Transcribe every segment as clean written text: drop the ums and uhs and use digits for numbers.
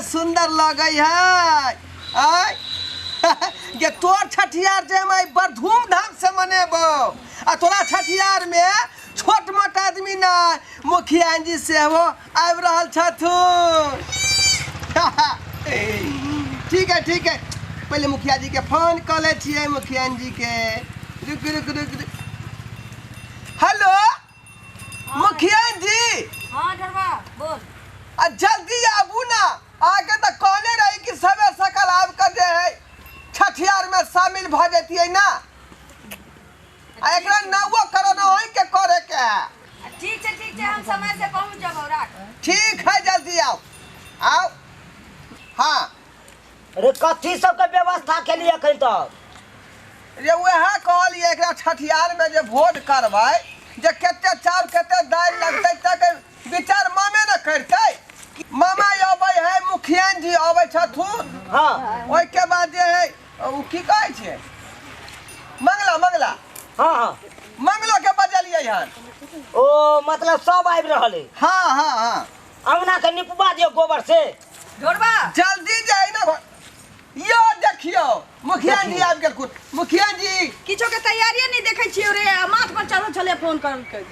सुंदर लगै है आय। गे तोर छठियार जे हम आइ बड़ धूमधाम से मनेबो, आ तोरा छठियार में छोट मोट आदमी नहि, मुखिया जी सेहो आबि रहल छथुन। ठीक है ठीक है, पहिले मुखिया जी के फोन कऽ लै छियै। मुखिया जी के रुक रुक रुक रुक। हेलो मुखिया जी। हाँ ढरवा बोल। आ जल्दी आबू ना, आगे तऽ कहने रही कि सबे सकल आबि कऽ जे है छठियार में शामिल भऽ जैतियै ना। आ एकरा नौओ करोड़ वही के करे के है। ठीक छै ठीक छै, हम समय से पहुंच जबौ, राख। ठीक है, जल्दी आओ आओ। हाँ अरे कथी सबके व्यवस्था के लिए अखन तक? रे वएह कहलियै, एकरा छठियार में जे भोज करबै, जे कते चाउर कते दालि लगतै तक विचार मामे ने करतै। मामा अबै है, मुखिया जी अबै छथुन। हाँ। ओहिके बाद जे है ओ की कहै छै, मंगला मंगला। हाँ हाँ, मंगलो के बजलियै हन। ओ मतलब सब आबि रहल है। हाँ हाँ हाँ। अंगना के निपवा दियौ गोबर से। ढोरबा जल्दी जाय ना। यो देखियो मुखिया जी आबि गेलखुन। मुखिया जी किछो के तैयारी नहीं देखै छियै रे, आ माथ पर चढ़ल छलै फोन कर के।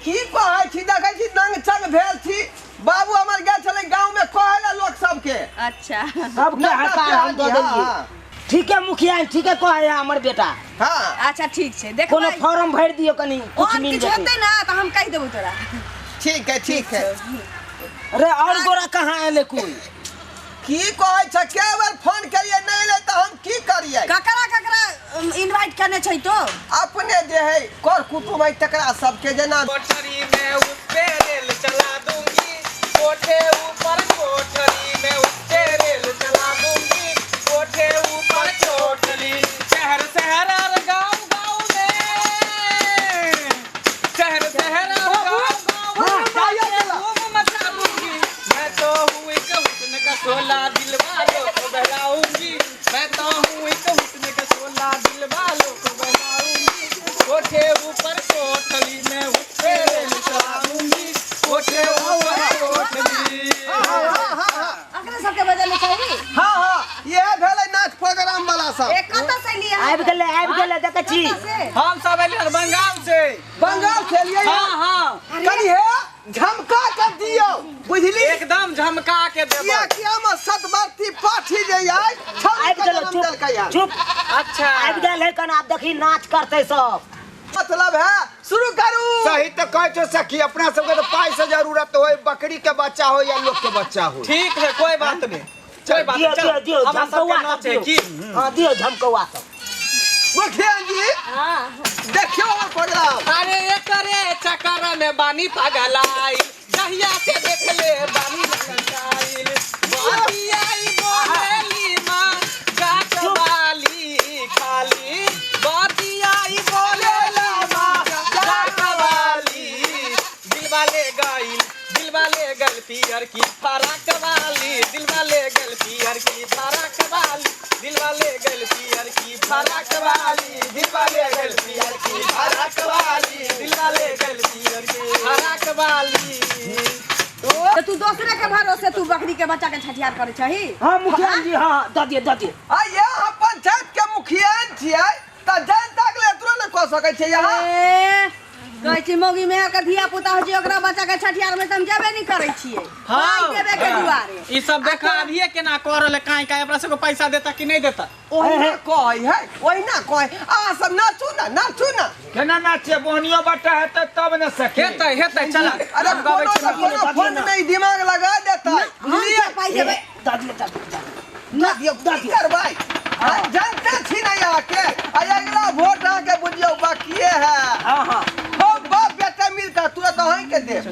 की कहै छी, देखै छी नंग चंग भेल छी। बाबू हमर गेल छलै गाँव में कहै ला लोक सबके। अच्छा सबके हड़ताल हम दऽ देलियै। ठीक है मुखिया, ठीक है कहै है हमर बेटा। हाँ अच्छा ठीक छै, देखबै कोनो फॉर्म भरि दियौ कनी कुछ और मिल किछु जेतै हेतै ना तऽ हम कहि देबौ तोरा। ठीक है ठीक है। अरे और गोरा कहाँ एलै कोई? की कहै छ, के बेर फोन करियै नहि एलै तऽ हम की करियै? ककरा ककरा इनवाइट करने छै तो? अपने जे है कर कुटुम है तकरा सबके जेना। कोठरी में उस पे रेल चला दूंगी, कोठे ऊपर कोठरी में उस पे रेल चला दूंगी, कोठे ऊपर कोठरी। शहर शहर और गांव गांव में, शहर शहर और गांव गांव में धूम मचा दूंगी। मैं तो हूँ एक हुस्न का शोला, दिल वालों को बहलाऊंगी। मैं तो हूँ एक हुस्न का शोला, दिल वालों को बहलाऊंगी। कोठे ऊपर कोठली में उस पे रेल चलाऊंगी, कोठे ऊपर कोठली। अकरा सबके बजल चाही। हाँ हाँ, इएह भेलै नाच प्रोग्राम वाला सब। ए कतऽ से लिया? आबि गेलै आबि गेलै, देखै छी। कतऽ से? हम सब एलियै हन बंगाल से। बंगाल से एलियै? हाँ हाँ। कनी हे झमका के दियौ, बुझली? एकदम झमका के देबै। किया कि हम सतबरती पाठी जे आइ आबि गेलै। जन्म चुप देलकै हन। चुप। अच्छा आबि गेल है कन, आब देखी नाच करतै सब। मतलब है शुरू करू। सही तो कहै छौ सखी, अपना सबके तो पाई से जरूरत होय, बकरी के बच्चा हो या लोग के बच्चा हो। ठीक है, कोई बात नहीं, कोई बात दियौ नहीं। दियौ चल दियौ हमरा सबके झमकौआ सब नाच है दियौ। की। हाँ दियौ झमकौआ सब। मुखिया जी हाँ देखियौ हमर प्रोग्राम। अरे एकरे चक्कर में बानी पगलाइल, दहिया से देखले बानी लगनटाइल। बतियाई बोलेली माँ गाछ वाली खाली, बतियाई बोलेली माँ गाछ वाली। दिलवा ले गइल, दिलवा ले गइल पियर की फराक वाली, दिलवा ले गइल पियर की फराक वाली, दिलवा ले गइल पियर की फराक वाली, दिलवा ले गइल पियर की फराक वाली, दिलवा ले गइल पियर की फराक वाली। तऽ तू दोसरे के भरोसे तू बकरी के बच्चा के छठियार करै छही? हाँ मुखिया जी, हाँ दऽ दियौ दऽ दियौ। आ ये हम पंचायत के मुखिया छियै तऽ जनता के लिए तुरंत कऽ सकै छियै यहाँ। ए, कहै छी मौगी मेहर के धिया पुता होइ छै, ओकरा बच्चा के छठियार में तऽ हम जेबे नहि करै छियै। हाँ। पाइ देबे के दुआरे। ई सब देखा अभिये केना कऽ रहल है, काहे काहे अपना सबके पैसा देता कि नहीं देता? ओहिना कहै है, ओहिना कहै। अहाँ सब नाचू ना, नाचू ना। केना नाचे, बोहनियो बट्टा हेतै तब ने सखी। हेतै हेतै, चल। अरे हम गबै कोनो छी न कोनो फंड में ई दिमाग लगा देतै, हम बुझलियै? किया पाइ देबै? दऽ दियौ दऽ दियौ दऽ दियौ। दऽ दियौ, की करबै? आ जनते छी ने अहाँके, आ अगिला वोट अहाँके बुझियौ बाकिए है। हाँ हाँ। हम बाप बेटा मिलकर तुरंत अहाँके देब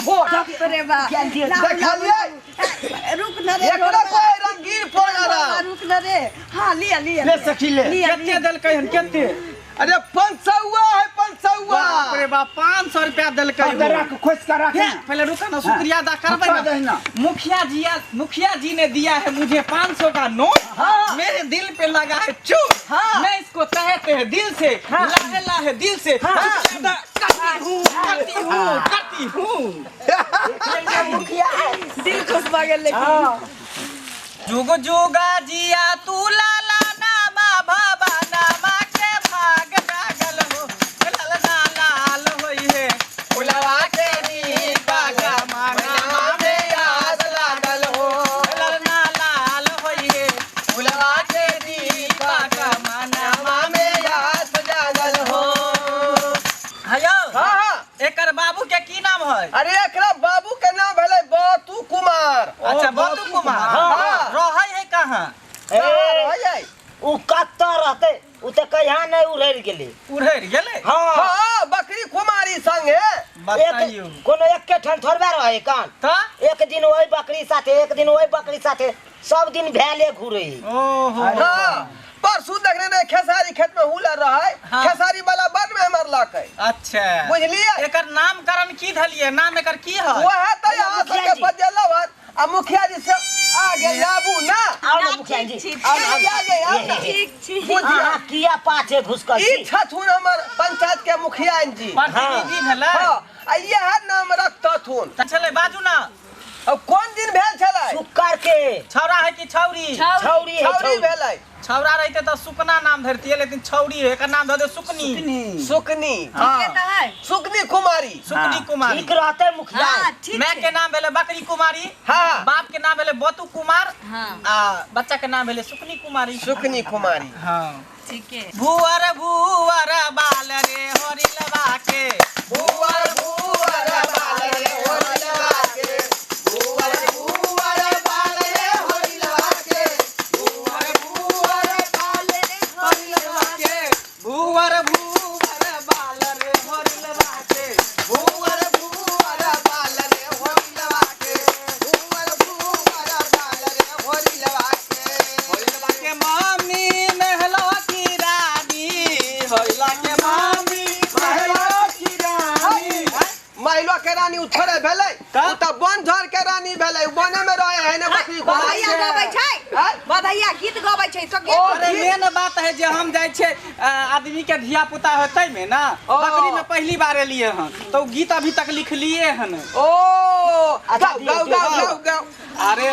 वोट। बाप रे बाप। मुखिया जी, लाउ, लाउ, देखलियै? लाउ। रुक न रे, एकरा ढोरबा। कोई रंगीन प्रोग्राम। रुक न रे। हाँ लिया लिया। ले सखी ले। लिया कते देलकै हन, कते? अरे 500 है, 500। बाप रे बाप, 500 रुपया देलकै। हाँ, तऽ राख, खोसि कऽ राख। हे, पहले रुको ना, शुक्रिया अदा करबै हाँ, ना। दही ना। मुखिया जी, मुखिया जी ने दिया है मुझे 500 का नोट। हाँ। मेरे दिल पे लगा है चोट। हाँ। मैं इसको तहे तहे दिल से, हाँ। लाहे लाहे दिल से हाँ। शुक्रिया अदा करती हूँ, करती हूँ, करती हूँ। मुखिया दिल खुश। खुश भऽ गेल लेकिन। जुग जुगा जिया तू लाला नामा बाबा नामा के भाग जागल हो, ललना लाल होई है फुलवा के दीपा का माना में आस लागल हो, ललना लाल होई है फुलवा के दीपा का माना में आस जागल हो। हयो। हाँ हाँ। एकर बाबू के की नाम है? अरे एकरा बाबू के नाम भेलै बतू कुमार। अच्छा, बतू कुमार। हाँ। रहै है कहाँ? कहाँ रहै? उ कत्ता रहते, उ तऽ कहिया नहि उड़ैर गेलै। उड़ैर गेलै? हाँ। हाँ, बकरी कुमारी संगे। बताइयो। एक कोनो एके ठाम थोड़बे रहे कान। तऽ एक दिन ओहि बकरी साथे, एक दिन ओहि बकरी साथे, सब दिन भैले घुरे। ओहो। हाँ, परसू देखने रहे खेसारी खेत में हुलर रहे। हाँ। खेसारी वाला बड में मारलकै। अच्छा, बुझलियै? एकर नामकरण की धलियै? नाम एकर की है? वएह तऽ यहाँ मुखिया सबके जी। बजेलौ हन आ मुखिया जी से आगे आबू ना। आओ ना मुखिया जी। ठीक। आओ ना, आगे आगे आओ ना। ठीक छी। बुझिया अहाँ किया पाछे घुसकल ई छी? छथुन हमर पंचायत के मुखिया जी। प्रतिनिधि भेलै। हाँ, आ इएह नाम रखतथुन। तऽ छलै बाजू ना। अब कोन दिन भेल छलै? सुक्कर के। छौड़ा है कि छौरी? छौरी है। छौरी छौरी भेलै। छौड़ा रहते तऽ सुकना नाम धरतियै, लेकिन छौरी है, एकर नाम धऽ दे सुकनी। सुकनी। हाँ। के तऽ है। सुकनी कुमारी। सुकनी कुमारी। ठीक रहते मुखिया। हाँ, ठीक माय छै। के नाम भेलै बकरी कुमारी। हाँ। बाप के नाम भेलै बतू कुमार। हाँ। आ बच्चा के नाम भेलै सुकनी कुमारी। सुकनी कुमारी। हाँ, ठीके। भुअर भुअर बाल रे हरिलवा के, भुअर भुअर बाल रे होरिलवा के, भुअर भुअर बाल रे होरिलवा के, भुअर भुअर बाल रे होरिलवा के, भुअर भुअर बाल रे हरिलवा के, भुअर भुअर बाल रे होरिलवा के, भुअर भुअर बाल रे होरिलवा के। हरिलवा के मम्मी महलो की रानी, हरिलवा के मम्मी महलो की रानी। महिला के रानी उ थोड़े भेलै, उ तऽ वन झड़ के रानी भेलै, उ वने में रहे है ने बकरी कुमारी। बधैया गबै छै। आँय? बधैया गीत गबै छै तो ओ, अरे मेन बात है जे हम जाइ छै आदमी के धिया पुता होतै में ना, ओ। बकरी में पहली बार एलिए हन तो उ गीत अभी तक लिखलिए हन। ओ अच्छा, गाओ दियौ, गाओ दियौ, गाओ दियौ। गाओ गाओ। अरे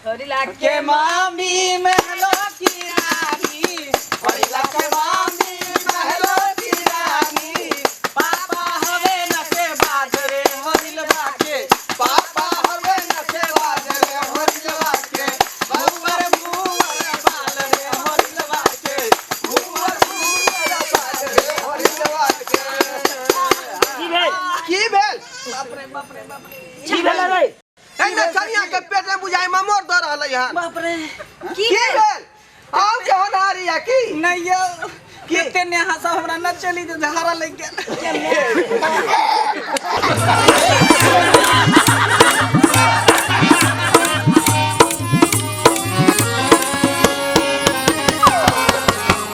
हरिला के मामी महलो की रानी, हरिला के मामी महलो की रानी, पापा हवे नशे बाजरे हरिलवा के, पापा हवे नशे बाजरे होरिलवा के, भुअर भुअर बाल रे हरिलवा के, भुअर भुअर बाजरे होरिलवा के। की भेल? की भेल? की भेल रे? एने चनिया के पेट में बुझाई ममोर दऽ रहलै हन। बाप रे। की भेल? आउ के होनहारी या की? नहीं यो केते नेहा सब हमरा न चली जे झाड़ा लग गेल।